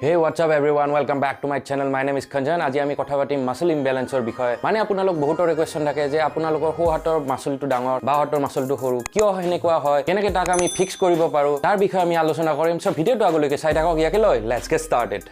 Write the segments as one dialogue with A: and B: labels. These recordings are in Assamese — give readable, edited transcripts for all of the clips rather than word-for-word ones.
A: Hey, what's up everyone? Welcome back to my channel. My name is Khanjan. আজি আমি কথা পাতিম মাছল ইমবেলেঞ্চৰ বিষয়ে। মানে আপোনালোক বহুতৰে কুৱেশ্যন থাকে যে আপোনালোকৰ সোঁ হাতৰ মাছলটো ডাঙৰ, বাওঁ হাতৰ মাছলটো সৰু, কিয় সেনেকুৱা হয়, কেনেকৈ তাক আমি ফিক্স কৰিব পাৰোঁ, তাৰ বিষয়ে আমি আলোচনা কৰিম। চ' ভিডিঅ'টো আগলৈকে চাই থাকক। ইয়াকে লৈ let's get started.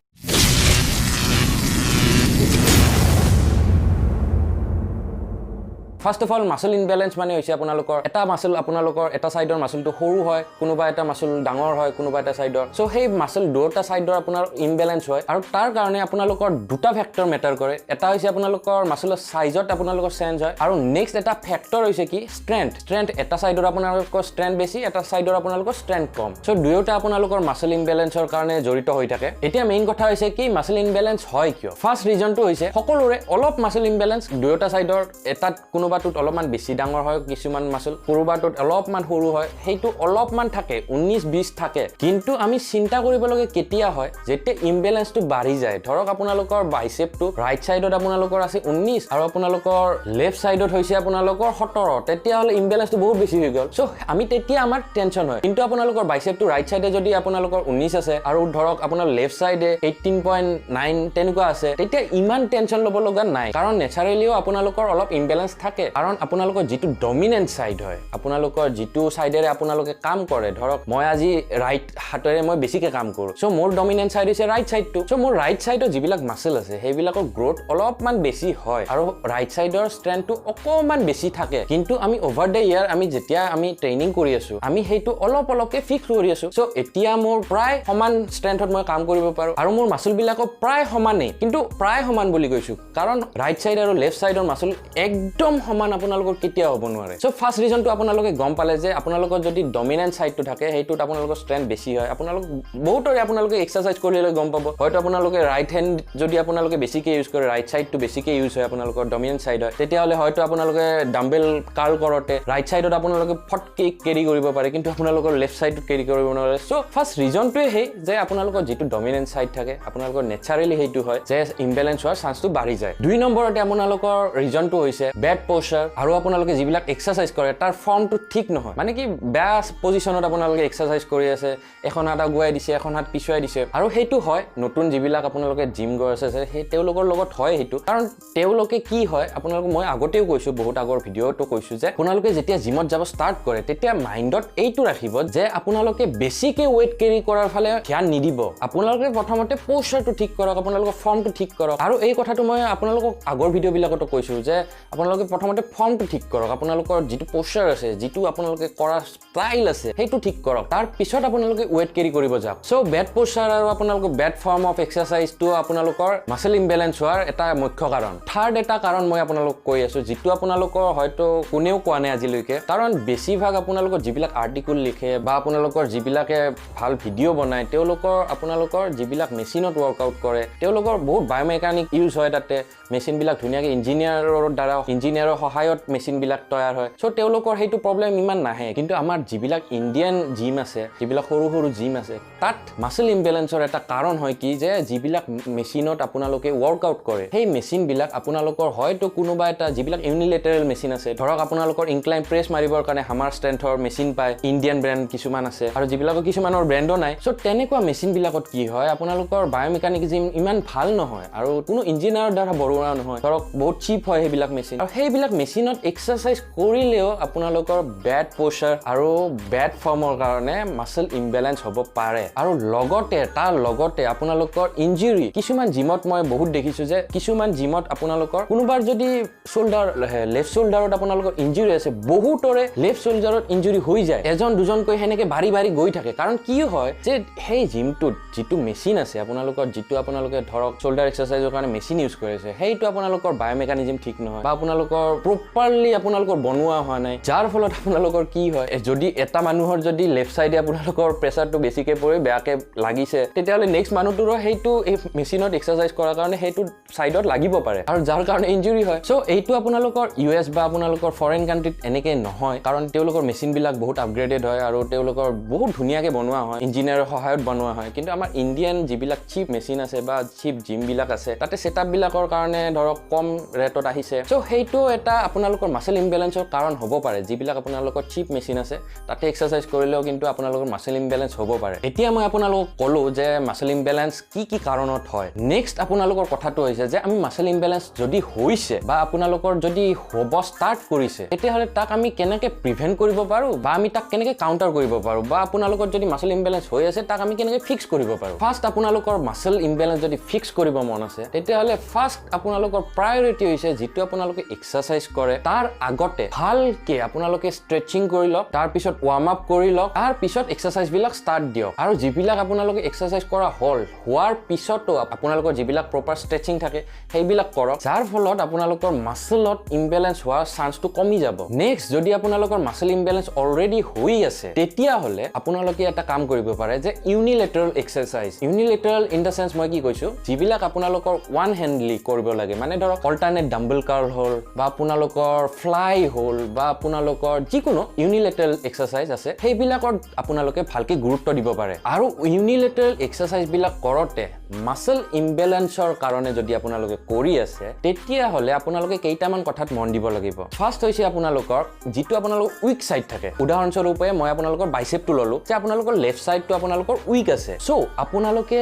A: First of all, muscle imbalance মানে হৈছে আপোনালোকৰ এটা মাছল, আপোনালোকৰ এটা ছাইডৰ মাছলটো সৰু হয়, কোনোবা এটা মাছল ডাঙৰ হয় কোনোবা এটা ছাইডৰ। চ' সেই মাছল দুয়োটা ছাইডৰ আপোনাৰ ইমবেলেঞ্চ হয় আৰু তাৰ কাৰণে আপোনালোকৰ দুটা ফেক্টৰ মেটাৰ কৰে। এটা হৈছে আপোনালোকৰ মাছলৰ চাইজত আপোনালোকৰ চেঞ্জ হয় আৰু নেক্সট এটা ফেক্টৰ হৈছে কি ষ্ট্ৰেংথ। ষ্ট্ৰেংথ এটা ছাইডৰ আপোনালোকৰ ষ্ট্ৰেংথ বেছি, এটা ছাইডৰ আপোনালোকৰ ষ্ট্ৰেংথ কম। চ' দুয়োটা আপোনালোকৰ মাছল ইমবেলেঞ্চৰ কাৰণে জড়িত হৈ থাকে। এতিয়া মেইন কথা হৈছে কি মাছল ইমবেলেঞ্চ হয় কিয়? ফাৰ্ষ্ট ৰিজনটো হৈছে সকলোৰে অলপ মাছল ইমবেলেঞ্চ দুয়োটা ছাইডৰ, এটাত কোনোবাটোত অলপমান বেছি ডাঙৰ হয় কিছুমান মাছল, কোনোবাটোত অলপমান সৰু হয়, সেইটো অলপমান থাকে, 19-20 থাকে। কিন্তু আমি চিন্তা কৰিবলগীয়া কেতিয়া হয়? যেতিয়া ইমবেলেঞ্চটো বাঢ়ি যায়। ধৰক আপোনালোকৰ বাইচেপটো ৰাইট ছাইডত আপোনালোকৰ আছে 19 আৰু আপোনালোকৰ লেফ্ট ছাইডত হৈছে আপোনালোকৰ 17, তেতিয়াহ'লে ইমবেলেঞ্চটো বহুত বেছি হৈ গ'ল। চ' আমি তেতিয়া আমাৰ টেনশ্যন হয়। কিন্তু আপোনালোকৰ বাইচেপটো ৰাইট ছাইডে যদি আপোনালোকৰ 19 আছে আৰু ধৰক আপোনাৰ লেফ্ট ছাইডে 18.9 তেনেকুৱা আছে, তেতিয়া ইমান টেনশ্যন ল'ব লগা নাই। কাৰণ নেচাৰেলিও আপোনালোকৰ অলপ ইমবেলেঞ্চ থাকে। কাৰণ আপোনালোকৰ যিটো ডমিনেণ্ট ছাইড হয়, আপোনালোকৰ যিটো ছাইডেৰে আপোনালোকে কাম কৰে, ধৰক মই আজি ৰাইট হাতেৰে মই বেছিকৈ কাম কৰোঁ, চ' মোৰ ডমিনেণ্ট ছাইড হৈছে ৰাইট ছাইডটো। চ' মোৰ ৰাইট ছাইডৰ যিবিলাক মাছল আছে, সেইবিলাকৰ গ্ৰ'থ অলপমান বেছি হয় আৰু ৰাইট ছাইডৰ ষ্ট্ৰেংথটো অকণমান বেছি থাকে। কিন্তু আমি অভাৰ the year আমি যেতিয়া আমি ট্ৰেইনিং কৰি আছোঁ, আমি সেইটো অলপ অলপকৈ ফিক্স কৰি আছোঁ। চ' এতিয়া মোৰ প্ৰায় সমান ষ্ট্ৰেংথত মই কাম কৰিব পাৰোঁ আৰু মোৰ মাছলবিলাকো প্ৰায় সমানেই। কিন্তু প্ৰায় সমান বুলি কৈছোঁ, কাৰণ ৰাইট ছাইড আৰু লেফ্ট ছাইডৰ মাছল একদম সমান আপোনালোকৰ কেতিয়াও হ'ব নোৱাৰে। চ' ফাৰ্ষ্ট ৰিজনটো আপোনালোকে গম পালে যে আপোনালোকৰ যদি ডমিনেণ্ট ছাইডটো থাকে, সেইটোত আপোনালোকৰ ষ্ট্ৰেংথ বেছি হয়। আপোনালোক বহুতৰে আপোনালোকে এক্সাৰচাইজ কৰিলে গম পাব, হয়তো আপোনালোকে ৰাইট হেণ্ড যদি আপোনালোকে বেছিকৈ ইউজ কৰে, ৰাইট ছাইডটো বেছিকৈ ইউজ হয়, আপোনালোকৰ ডমিনেণ্ট ছাইড হয়, তেতিয়াহ'লে হয়তো আপোনালোকে ডাম্বেল কাৰ্ল কৰোঁতে ৰাইট ছাইডত আপোনালোকে ফটকে কেৰি কৰিব পাৰে, কিন্তু আপোনালোকৰ লেফ্ট ছাইডটোত কেৰি কৰিব নোৱাৰে। চ' ফাৰ্ষ্ট ৰিজনটোৱে সেই যে আপোনালোকৰ যিটো ডমিনেণ্ট ছাইড থাকে, আপোনালোকৰ নেচাৰেলি সেইটো হয় যে ইমবেলেঞ্চ হোৱাৰ চান্সটো বাঢ়ি যায়। দুই নম্বৰতে আপোনালোকৰ ৰিজনটো হৈছে বেড প'চাৰ আৰু আপোনালোকে যিবিলাক এক্সাৰচাইজ কৰে তাৰ ফৰ্মটো ঠিক নহয়। মানে কি বেয়া পজিশ্যনত আপোনালোকে এক্সাৰচাইজ কৰি আছে, এখন হাত আগুৱাই দিছে, এখন হাত পিছুৱাই দিছে। আৰু সেইটো হয় নতুন যিবিলাক আপোনালোকে জিম গৈ আছে, সেই তেওঁলোকৰ লগত হয় সেইটো। কাৰণ তেওঁলোকে কি হয়, আপোনালোক মই আগতেও কৈছোঁ, বহুত আগৰ ভিডিঅ'টো কৈছোঁ যে আপোনালোকে যেতিয়া জিমত যাব ষ্টাৰ্ট কৰে, তেতিয়া মাইণ্ডত এইটো ৰাখিব যে আপোনালোকে বেছিকৈ ৱেইট কেৰি কৰাৰ ফালে ধ্যান নিদিব। আপোনালোকে প্ৰথমতে প'চাৰটো ঠিক কৰক, আপোনালোকৰ ফৰ্মটো ঠিক কৰক। আৰু এই কথাটো মই আপোনালোকক আগৰ ভিডিঅ'বিলাকতো কৈছোঁ যে আপোনালোকে প্ৰথমতে ফৰ্মটো ঠিক কৰক, আপোনালোকৰ যিটো প'চাৰ আছে, যিটো আপোনালোকে কৰা ষ্টাইল আছে, সেইটো ঠিক কৰক, তাৰপিছত আপোনালোকে ৱেইট কেৰি কৰিব যাওক। চ' বেড প'চাৰ আৰু আপোনালোকৰ বেড ফৰ্ম অফ এক্সাৰচাইজটো আপোনালোকৰ মাছল ইমবেলেঞ্চ হোৱাৰ এটা মুখ্য কাৰণ। থাৰ্ড এটা কাৰণ মই আপোনালোকক কৈ আছোঁ, যিটো আপোনালোকৰ হয়তো কোনেও কোৱা নাই আজিলৈকে। কাৰণ বেছিভাগ আপোনালোকৰ যিবিলাক আৰ্টিকুল লিখে বা আপোনালোকৰ যিবিলাকে ভাল ভিডিঅ' বনায়, তেওঁলোকৰ আপোনালোকৰ যিবিলাক মেচিনত ৱৰ্কআউট কৰে, তেওঁলোকৰ বহুত বায়'মেকানিক ইউজ হয়। তাতে মেচিনবিলাক ধুনীয়াকৈ ইঞ্জিনিয়াৰৰ দ্বাৰা, ইঞ্জিনিয়াৰৰ সহায়ত মেচিনবিলাক তৈয়াৰ হয়। চ' তেওঁলোকৰ সেইটো প্ৰব্লেম ইমান নাহে। কিন্তু আমাৰ যিবিলাক ইণ্ডিয়ান জিম আছে, যিবিলাক সৰু সৰু জিম আছে, তাত মাছল ইমবেলেঞ্চৰ এটা কাৰণ হয় কি যে যিবিলাক মেচিনত আপোনালোকে ৱৰ্কআউট কৰে, সেই মেচিনবিলাক আপোনালোকৰ হয়তো কোনোবা এটা যিবিলাক ইউনিলেটাৰেল মেচিন আছে, ধৰক আপোনালোকৰ ইনক্লাইন প্ৰেছ মাৰিবৰ কাৰণে হামাৰ ষ্ট্ৰেংথৰ মেচিন পায়, ইণ্ডিয়ান ব্ৰেণ্ড কিছুমান আছে আৰু যিবিলাকৰ কিছুমানৰ ব্ৰেণ্ডো নাই। চ' তেনেকুৱা মেচিনবিলাকত কি হয়, আপোনালোকৰ বায়'মেকানিজিম ইমান ভাল নহয় আৰু কোনো ইঞ্জিনিয়াৰৰ দ্বাৰা বনোৱা নহয়। ধৰক বহুত চিপ হয় সেইবিলাক মেচিন আৰু সেইবিলাক মেচিনত এক্সাৰচাইজ কৰিলেও আপোনালোকৰ বেড প'চাৰ আৰু বেড ফৰ্মৰ কাৰণে মাছল ইমবেলেঞ্চ হ'ব পাৰে। আৰু লগতে তাৰ লগতে আপোনালোকৰ ইঞ্জুৰি, কিছুমান জিমত মই বহুত দেখিছোঁ যে কিছুমান জিমত আপোনালোকৰ কোনোবাৰ যদি শ্বল্ডাৰ, লেফ্ট শ্বল্ডাৰত আপোনালোকৰ ইঞ্জুৰি আছে, বহুতৰে লেফ্ট শ্বল্ডাৰত ইঞ্জুৰি হৈ যায়, এজন দুজনকৈ সেনেকৈ বাঢ়ি বাঢ়ি গৈ থাকে। কাৰণ কি হয় যে সেই জিমটোত যিটো মেচিন আছে আপোনালোকৰ, যিটো আপোনালোকে ধৰক শ্বল্ডাৰ এক্সাৰচাইজৰ কাৰণে মেচিন ইউজ কৰি আছে, সেইটো আপোনালোকৰ বায়'মেকানিজিম ঠিক নহয় বা আপোনালোকৰ প্ৰপাৰলি আপোনালোকৰ বনোৱা হোৱা নাই, যাৰ ফলত আপোনালোকৰ কি হয়, যদি এটা মানুহৰ যদি লেফ্ট ছাইডে আপোনালোকৰ প্ৰেছাৰটো বেছিকৈ পৰি বেয়াকৈ লাগিছে, তেতিয়াহ'লে নেক্সট মানুহটোৰো সেইটো এই মেচিনত এক্সাৰচাইজ কৰাৰ কাৰণে সেইটো ছাইডত লাগিব পাৰে আৰু যাৰ কাৰণে ইঞ্জুৰি হয়। চ' এইটো আপোনালোকৰ ইউ এছ বা আপোনালোকৰ ফৰেইন কাণ্ট্ৰিত এনেকৈ নহয়, কাৰণ তেওঁলোকৰ মেচিনবিলাক বহুত আপগ্ৰেডেড হয় আৰু তেওঁলোকৰ বহুত ধুনীয়াকৈ বনোৱা হয়, ইঞ্জিনিয়াৰৰ সহায়ত বনোৱা হয়। কিন্তু আমাৰ ইণ্ডিয়ান যিবিলাক চিপ মেচিন আছে বা চিপ জিমবিলাক আছে, তাতে ছেটআপবিলাকৰ কাৰণে ধৰক কম ৰেটত আহিছে। চ' সেইটো এটা এটা আপোনালোকৰ মাছল ইমবেলেঞ্চৰ কাৰণ হ'ব পাৰে। যিবিলাক আপোনালোকৰ চিপ মেচিন আছে, তাতে এক্সাৰচাইজ কৰিলেও কিন্তু আপোনালোকৰ মাছল ইমবেলেঞ্চ হ'ব পাৰে। এতিয়া মই আপোনালোকক ক'লোঁ যে মাছল ইমবেলেঞ্চ কি কি কাৰণত হয়। নেক্সট আপোনালোকৰ কথাটো হৈছে যে আমি মাছল ইমবেলেঞ্চ যদি হৈছে বা আপোনালোকৰ যদি হ'ব ষ্টাৰ্ট কৰিছে, তেতিয়াহ'লে তাক আমি কেনেকৈ প্ৰিভেণ্ট কৰিব পাৰোঁ বা আমি তাক কেনেকৈ কাউণ্টাৰ কৰিব পাৰোঁ বা আপোনালোকৰ যদি মাছল ইমবেলেঞ্চ হৈ আছে, তাক আমি কেনেকৈ ফিক্স কৰিব পাৰোঁ। ফাৰ্ষ্ট আপোনালোকৰ মাছল ইমবেলেঞ্চ যদি ফিক্স কৰিব মন আছে, তেতিয়াহ'লে ফাৰ্ষ্ট আপোনালোকৰ প্ৰায়ৰিটি হৈছে যিটো আপোনালোকে এক্সাৰচাইজ কৰে, তাৰ আগতে ভালকে আপোনালোকে ষ্ট্ৰেচিং কৰি লওক, তাৰপিছত ৱাৰ্ম আপ কৰি লওক, তাৰপিছত এক্সাৰচাইজবিলাক ষ্টাৰ্ট দিয়ক। আৰু যিবিলাক আপোনালোকে এক্সাৰচাইজ কৰা হ'ল, হোৱাৰ পিছতো আপোনালোকৰ যিবিলাক প্ৰপাৰ ষ্ট্ৰেচিং থাকে, সেইবিলাক কৰক, যাৰ ফলত আপোনালোকৰ মাছলত ইমবেলেঞ্চ হোৱাৰ চান্সটো কমি যাব। নেক্সট যদি আপোনালোকৰ মাছল ইমবেলেঞ্চ অলৰেডি হৈ আছে, তেতিয়াহ'লে আপোনালোকে এটা কাম কৰিব পাৰে যে unilateral exercise, unilateral in the sense মই কি কৈছোঁ, যিবিলাক আপোনালোকৰ ওৱান হেণ্ডলি কৰিব লাগে, মানে ধৰক অল্টাৰনেট ডাম্বল কাৰ্ল হ'ল বা আপোনালোকৰ ফ্লাই হ'ল বা আপোনালোকৰ যিকোনো ইউনিলেটাৰেল এক্সাৰচাইজ আছে, সেইবিলাকত আপোনালোকে ভালকে গুৰুত্ব দিব পাৰে। আৰু ইউনিলেটাৰেল এক্সাৰচাইজবিলাক কৰোঁতে মাছল ইমবেলেঞ্চৰ কাৰণে যদি আপোনালোকে কৰি আছে, তেতিয়াহ'লে আপোনালোকে কেইটামান কথাত মন দিব লাগিব। ফাৰ্ষ্ট হৈছে আপোনালোকৰ যিটো আপোনালোকৰ উইক ছাইড থাকে। উদাহৰণস্বৰূপে মই আপোনালোকৰ বাইচেপটো ল'লোঁ যে আপোনালোকৰ লেফ্ট ছাইডটো আপোনালোকৰ উইক আছে। চ' আপোনালোকে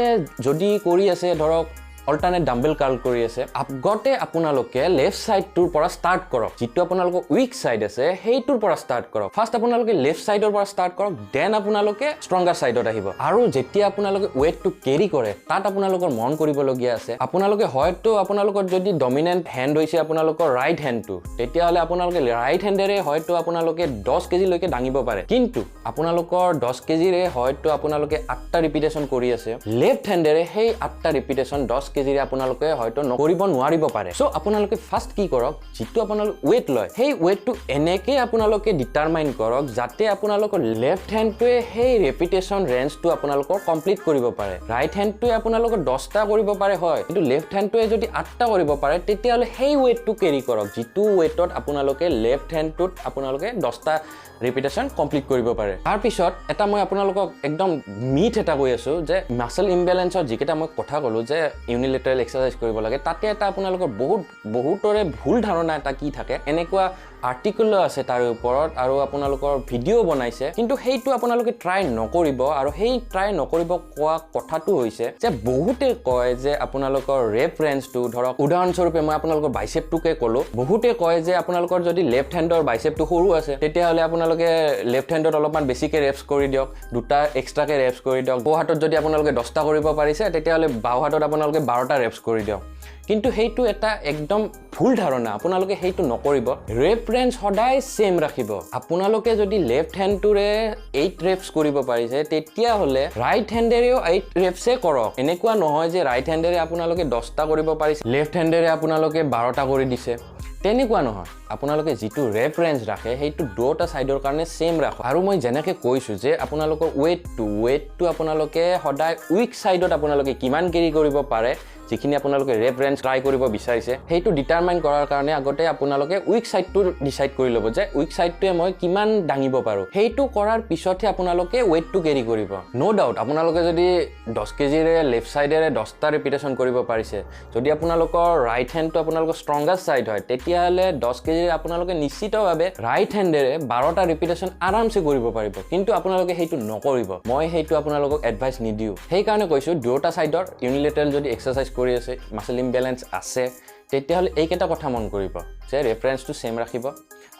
A: যদি কৰি আছে, ধৰক অল্টাৰনেট ডাম্বেল কাৰ্ল কৰি আছে, আগতে আপোনালোকে লেফ্ট ছাইডটোৰ পৰা ষ্টাৰ্ট কৰক। যিটো আপোনালোকৰ উইক ছাইড আছে, সেইটোৰ পৰা ষ্টাৰ্ট কৰক। ফাৰ্ষ্ট আপোনালোকে লেফ্ট ছাইডৰ পৰা ষ্টাৰ্ট কৰক, then আপোনালোকে ষ্ট্ৰংগাৰ ছাইডত আহিব। আৰু যেতিয়া আপোনালোকে ৱেটটো কেৰি কৰে, তাত আপোনালোকৰ মন কৰিবলগীয়া আছে। আপোনালোকে হয়তো আপোনালোকৰ যদি ডমিনেণ্ট হেণ্ড হৈছে আপোনালোকৰ ৰাইট হেণ্ডটো, তেতিয়াহ'লে আপোনালোকে ৰাইট হেণ্ডেৰে হয়তো আপোনালোকে 10 কেজিলৈকে দাঙিব পাৰে। কিন্তু আপোনালোকৰ 10 কেজিৰে হয়তো আপোনালোকে আঠটা ৰিপিটেশ্যন কৰি আছে, লেফ্ট হেণ্ডেৰে সেই আঠটা ৰিপিটেশ্যন 10 কেজিৰে আপোনালোকে হয়তো কৰিব নোৱাৰিব পাৰে। চ' আপোনালোকে ফাৰ্ষ্ট কি কৰক, যিটো আপোনালোকে ৱেট লয়, সেই ৱেটটো এনেকৈ আপোনালোকে ডিটাৰমাইন কৰক যাতে আপোনালোকৰ লেফ্ট হেণ্ডটোৱে সেই ৰেপিটেশ্যন ৰেঞ্জটো আপোনালোকৰ কমপ্লিট কৰিব পাৰে। ৰাইট হেণ্ডটোৱে আপোনালোকৰ 10টা কৰিব পাৰে হয়, কিন্তু লেফ্ট হেণ্ডটোৱে যদি আঠটা কৰিব পাৰে, তেতিয়াহ'লে সেই ৱেটটো কেৰি কৰক যিটো ৱেটত আপোনালোকে লেফ্ট হেণ্ডটোত আপোনালোকে 10টা ৰিপিটেশ্যন কমপ্লিট কৰিব পাৰে। তাৰপিছত এটা মই আপোনালোকক একদম মিথ এটা কৈ আছোঁ যে মাছল ইমবেলেঞ্চৰ যিকেইটা মই কথা ক'লোঁ যে ইউনিলেটাৰেল এক্সাৰচাইজ কৰিব লাগে, তাতে এটা আপোনালোকৰ বহুতৰে ভুল ধাৰণা এটা কি থাকে, এনেকুৱা আৰ্টিকলো আছে তাৰ ওপৰত আৰু আপোনালোকৰ ভিডিঅ' বনাইছে, কিন্তু সেইটো আপোনালোকে ট্ৰাই নকৰিব। আৰু সেই ট্ৰাই নকৰিব কোৱা কথাটো হৈছে যে বহুতে কয় যে আপোনালোকৰ ৰেপ ৰেঞ্জটো, ধৰক উদাহৰণস্বৰূপে মই আপোনালোকৰ বাইচেপটোকে ক'লোঁ, বহুতে কয় যে আপোনালোকৰ যদি লেফ্ট হেণ্ডৰ বাইচেপটো সৰু আছে, তেতিয়াহ'লে আপোনালোকে লেফ্ট হেণ্ডত অলপমান বেছিকৈ ৰেপছ কৰি দিয়ক, দুটা এক্সট্ৰাকৈ ৰেপছ কৰি দিয়ক। সোঁ হাতত যদি আপোনালোকে 10টা কৰিব পাৰিছে, তেতিয়াহ'লে বাওঁ হাতত আপোনালোকে 12টা ৰেপছ কৰি দিয়ক। কিন্তু সেইটো এটা একদম ভুল ধাৰণা। আপোনালোকে সেইটো নকৰিব। ৰেপ ৰেঞ্জ সদায় ছেম ৰাখিব। আপোনালোকে যদি লেফ্ট হেণ্ডটোৰে 8 ৰেপছ কৰিব পাৰিছে, তেতিয়াহ'লে ৰাইট হেণ্ডেৰেও 8 ৰেপছে কৰক। এনেকুৱা নহয় যে ৰাইট হেণ্ডেৰে আপোনালোকে 10টা কৰিব পাৰিছে, লেফ্ট হেণ্ডেৰে আপোনালোকে 12টা কৰি দিছে, তেনেকুৱা নহয়। আপোনালোকে যিটো ৰেপ ৰেঞ্জ ৰাখে, সেইটো দুয়োটা ছাইডৰ কাৰণে ছেইম ৰাখক। আৰু মই যেনেকৈ কৈছোঁ যে আপোনালোকৰ ৱেইটটো আপোনালোকে সদায় উইক ছাইডত আপোনালোকে কিমান কেৰি কৰিব পাৰে, যিখিনি আপোনালোকে ৰেপ ৰেঞ্জ ট্ৰাই কৰিব বিচাৰিছে, সেইটো ডিটাৰমাইন কৰাৰ কাৰণে আগতে আপোনালোকে উইক ছাইডটো ডিচাইড কৰি ল'ব যে উইক ছাইডটোৱে মই কিমান দাঙিব পাৰোঁ। সেইটো কৰাৰ পিছতহে আপোনালোকে ৱেইটটো কেৰি কৰিব। ন' ডাউট, আপোনালোকে যদি 10 কেজিৰে লেফ্ট ছাইডেৰে 10টা ৰিপিটেশ্যন কৰিব পাৰিছে, যদি আপোনালোকৰ ৰাইট হেণ্ডটো আপোনালোকৰ ষ্ট্ৰংগাষ্ট ছাইড হয়, তেতিয়াহ'লে 10 কেজিৰে আপোনালোকে নিশ্চিতভাৱে ৰাইট হেণ্ডেৰে 12টা ৰিপিটেশ্যন আৰামছে কৰিব পাৰিব। কিন্তু আপোনালোকে সেইটো নকৰিব। মই সেইটো আপোনালোকক এডভাইচ নিদিওঁ। সেইকাৰণে কৈছোঁ, দুয়োটা ছাইডৰ ইউনিলেটাৰেল যদি এক্সাৰচাইজ কৰি আছে, মাছল ইমবেলেঞ্চ আছে, তেতিয়াহ'লে এইকেইটা কথা মন কৰিব যে ৰেফাৰেঞ্চটো ছেইম ৰাখিব,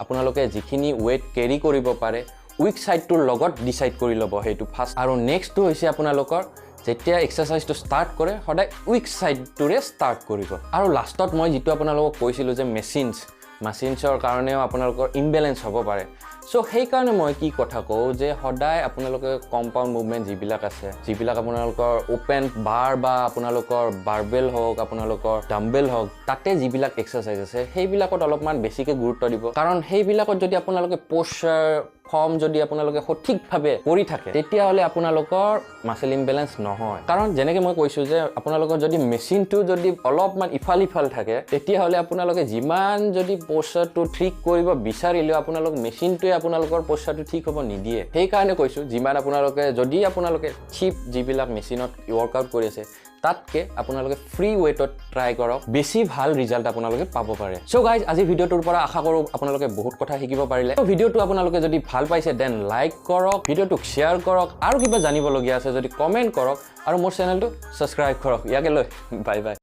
A: আপোনালোকে যিখিনি ৱেইট কেৰি কৰিব পাৰে, উইক ছাইডটোৰ লগত ডিচাইড কৰি ল'ব সেইটো ফাৰ্ষ্ট। আৰু নেক্সটটো হৈছে আপোনালোকৰ যেতিয়া এক্সাৰচাইজটো ষ্টাৰ্ট কৰে, সদায় উইক ছাইডটোৰে ষ্টাৰ্ট কৰিব। আৰু লাষ্টত মই যিটো আপোনালোকক কৈছিলোঁ যে মেচিনছৰ কাৰণেও আপোনালোকৰ ইমবেলেঞ্চ হ'ব পাৰে। চ' সেইকাৰণে মই কি কথা কওঁ যে সদায় আপোনালোকে কম্পাউণ্ড মুভমেণ্ট যিবিলাক আছে, যিবিলাক আপোনালোকৰ অ'পেন বাৰ বা আপোনালোকৰ বাৰবেল হওক, আপোনালোকৰ ডাম্বেল হওক, তাতে যিবিলাক এক্সাৰচাইজ আছে, সেইবিলাকত অলপমান বেছিকৈ গুৰুত্ব দিব। কাৰণ সেইবিলাকত যদি আপোনালোকে প'শ্চাৰ, ফৰ্ম যদি আপোনালোকে সঠিকভাৱে কৰি থাকে, তেতিয়াহ'লে আপোনালোকৰ মাছল ইমবেলেঞ্চ নহয়। কাৰণ যেনেকৈ মই কৈছোঁ যে আপোনালোকৰ যদি মেচিনটো যদি অলপমান ইফাল ইফাল থাকে, তেতিয়াহ'লে আপোনালোকে যিমান যদি প'শ্চাৰটো ঠিক কৰিব বিচাৰিলেও আপোনালোক মেচিনটোৱে আপোনালোকৰ প'শ্চাৰটো ঠিক হ'ব নিদিয়ে। সেইকাৰণে কৈছোঁ, যিমান আপোনালোকে যদি আপোনালোকে চিপ যিবিলাক মেচিনত ৱৰ্কআউট কৰি আছে, তাতকৈ আপোনালোকে ফ্ৰী ৱেটত ট্ৰাই কৰক, বেছি ভাল ৰিজাল্ট আপোনালোকে পাব পাৰে। চ' গাইজ, আজি ভিডিঅ'টোৰ পৰা আশা কৰোঁ আপোনালোকে বহুত কথা শিকিব পাৰিলে। ভিডিঅ'টো আপোনালোকে যদি ভাল পাইছে, then like কৰক, ভিডিঅ'টোক শ্বেয়াৰ কৰক আৰু কিবা জানিবলগীয়া আছে যদি কমেণ্ট কৰক আৰু মোৰ চেনেলটো ছাবস্ক্ৰাইব কৰক। ইয়াকে লৈ বাই বাই।